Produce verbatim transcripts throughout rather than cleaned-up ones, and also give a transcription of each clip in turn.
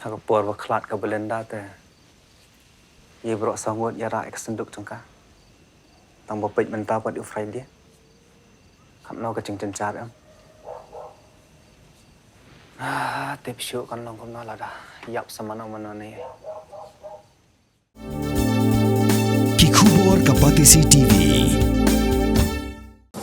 Ha ka por ba khlad ka Belinda te, ïa baroh saw ngut ïa rah ïa ka synduk jong ka. Tang ba peit mynta pat u Friday. Katno ka jingjynjar em. Ah, tip shuh kan long kumno lada ïap sa mano mano ne. Ki khubor ka Batesi T V.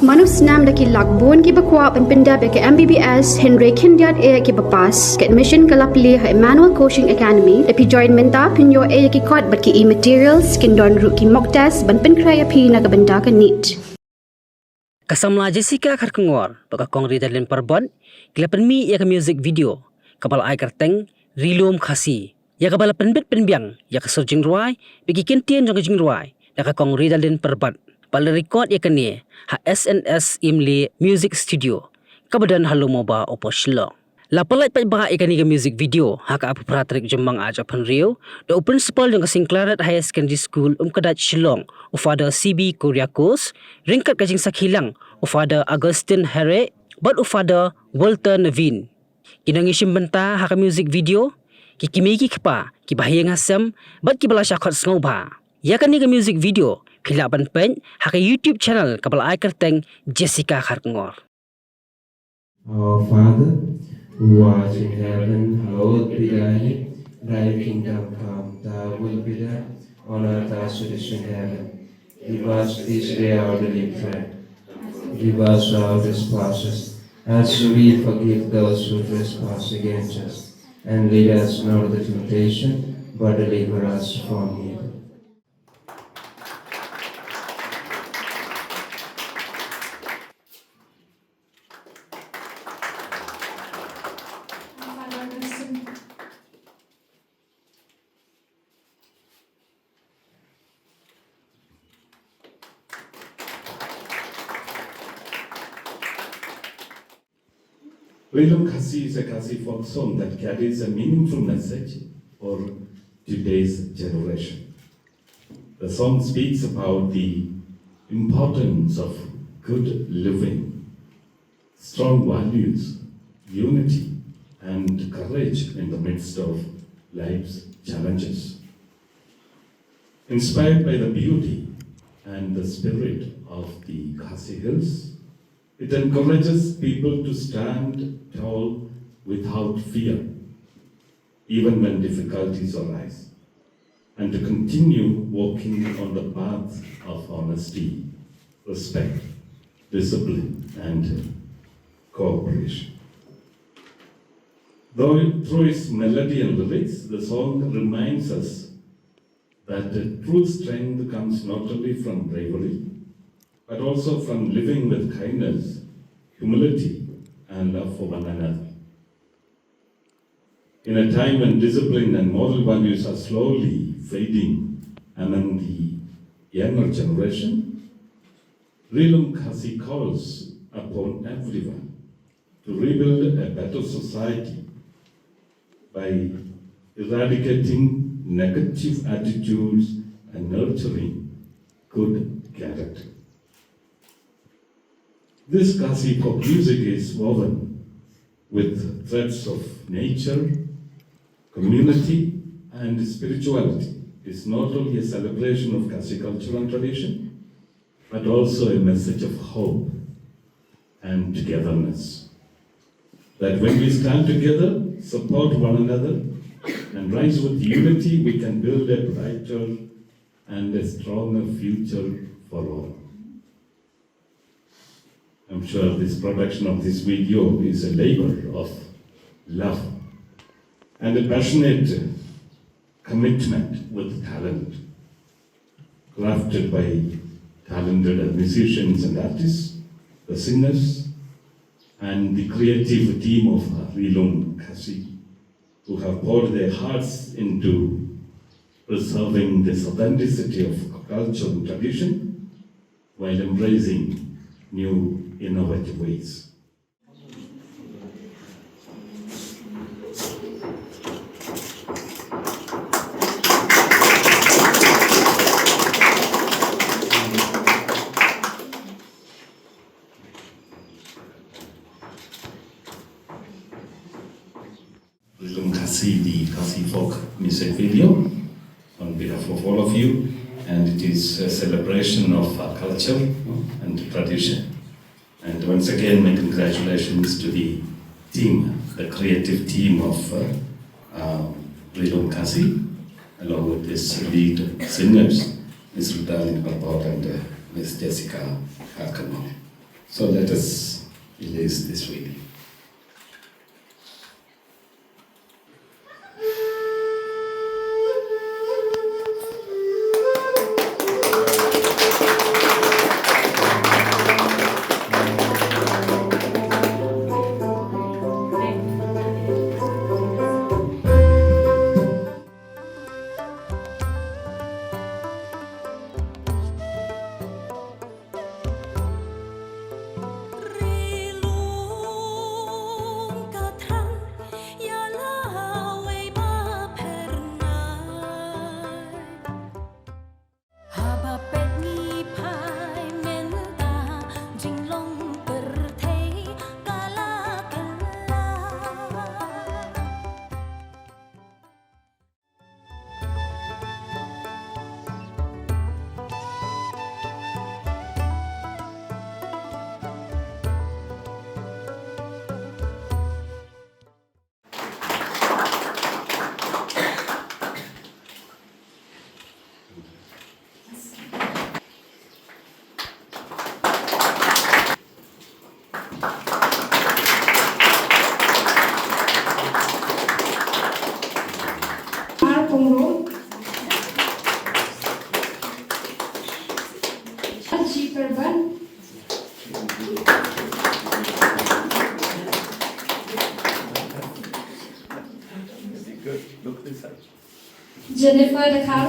Mano snam da ki lak bun kiba kwah ban pyndep ïa ka M B B S hynrei khyndiat eh kiba pass. Ka admission ka la plie ha Emmanuel Coaching Academy. Da phi join mynta phin ïoh eh ïa ki kot bad ki e-materials, kin don ruh ki mock test ban pynkhreh ïa phi na ka bynta ka NEET. Ka samla Jessica Kharkongor bad ka Kong Ridalin Parbot ki la pynmih ïa ka music video kaba la ai kyrteng Ri Lum Khasi, ïa kaba la pynbit pynbiang ïa ka sur jingrwai bad ki kyntien jong ka jingrwai da ka Kong Ridalin Parbot, bad la record ïa kane ha S N S Imli Music Studio kaba don ha Lum Moba, Upper Shillong. La pyllait paidbah ïa kane ka music video ha ka arphew phra tarik Jymmang ar hajar arphew hynriew da u principal jong ka Saint Claret Higher Secondary School, Umkdait, Shillong, u Father C B Kuryakos, ryngkat ka jingsakhi lang u Father Augustine Here bad u Father Walter Nevin. Ki nongïashim bynta ha ka music video, ki kmie ki kpa, ki bahaïing hasem bad kiba la shah khot sngewbha. Ïa kane ka music video phi lah ban peit ha ka YouTube channel kaba la ai kyrteng Jessica Kharkongor. Our Father, who art in heaven, hallowed be thy name. Thy kingdom come, thy will be done, on earth as it is in heaven. Give us this day our daily bread. Give us our trespasses, as we forgive those who trespass against us. And lead us not into temptation, but deliver us from evil. Ri Lum Khasi is a Khasi folk song that carries a meaningful message for today's generation. The song speaks about the importance of good living, strong values, unity, and courage in the midst of life's challenges. Inspired by the beauty and the spirit of the Khasi Hills, it encourages people to stand tall without fear, even when difficulties arise, and to continue walking on the path of honesty, respect, discipline, and cooperation. Though through its melody and lyrics, the song reminds us that the true strength comes not only from bravery, but also from living with kindness, humility, and love for one another. In a time when discipline and moral values are slowly fading among the younger generation, Ri Lum Khasi calls upon everyone to rebuild a better society by eradicating negative attitudes and nurturing good character. This Khasi folk music is woven with threads of nature, community, and spirituality. It's not only a celebration of Khasi culture and tradition, but also a message of hope and togetherness. That when we stand together, support one another, and rise with unity, we can build a brighter and a stronger future for all. I'm sure this production of this video is a labor of love and a passionate commitment with talent, crafted by talented musicians and artists, the singers, and the creative team of Ri Lum Khasi, who have poured their hearts into preserving this authenticity of culture and tradition while embracing new innovative ways. Rilum Khasi, the Khasi folk music video on behalf of all of you, and it is a celebration of our culture, no, and tradition. And once again, my congratulations to the team, the creative team of uh, um, Rilum Khasi, along with its lead singers, Miss Rudalin Kharpor and uh, Miss Jessica Kharkongor. So let us release this video. Mar Pungro. Haji Perban. Jennifer Dakhar.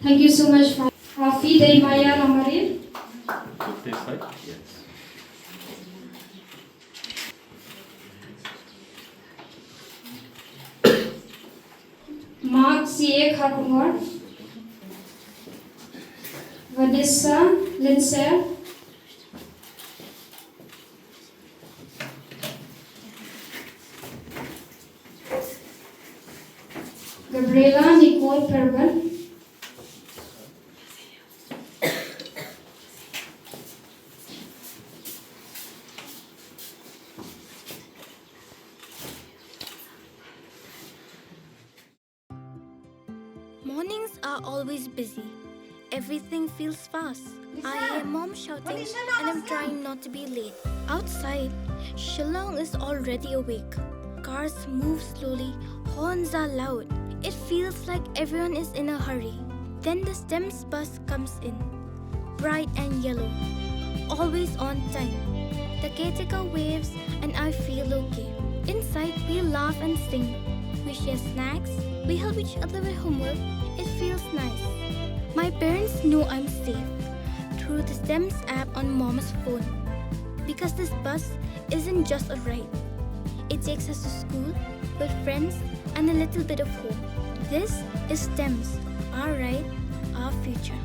Thank you so much, Rafi Deimaya Lamarin. Mark C A Kharkongor. Vanessa Lindsay. Gabriela Nicole Perban. Mornings are always busy. Everything feels fast. I hear mom shouting and I'm trying not to be late. Outside, Shillong is already awake. Cars move slowly, horns are loud. It feels like everyone is in a hurry. Then the STEMS bus comes in. Bright and yellow. Always on time. The caretaker waves and I feel okay. Inside, we laugh and sing. We share snacks. We help each other with homework. It feels nice. My parents know I'm safe through the STEMS app on mom's phone. Because this bus isn't just a ride. It takes us to school, with friends, and a little bit of home. This is STEMS, our ride, our future.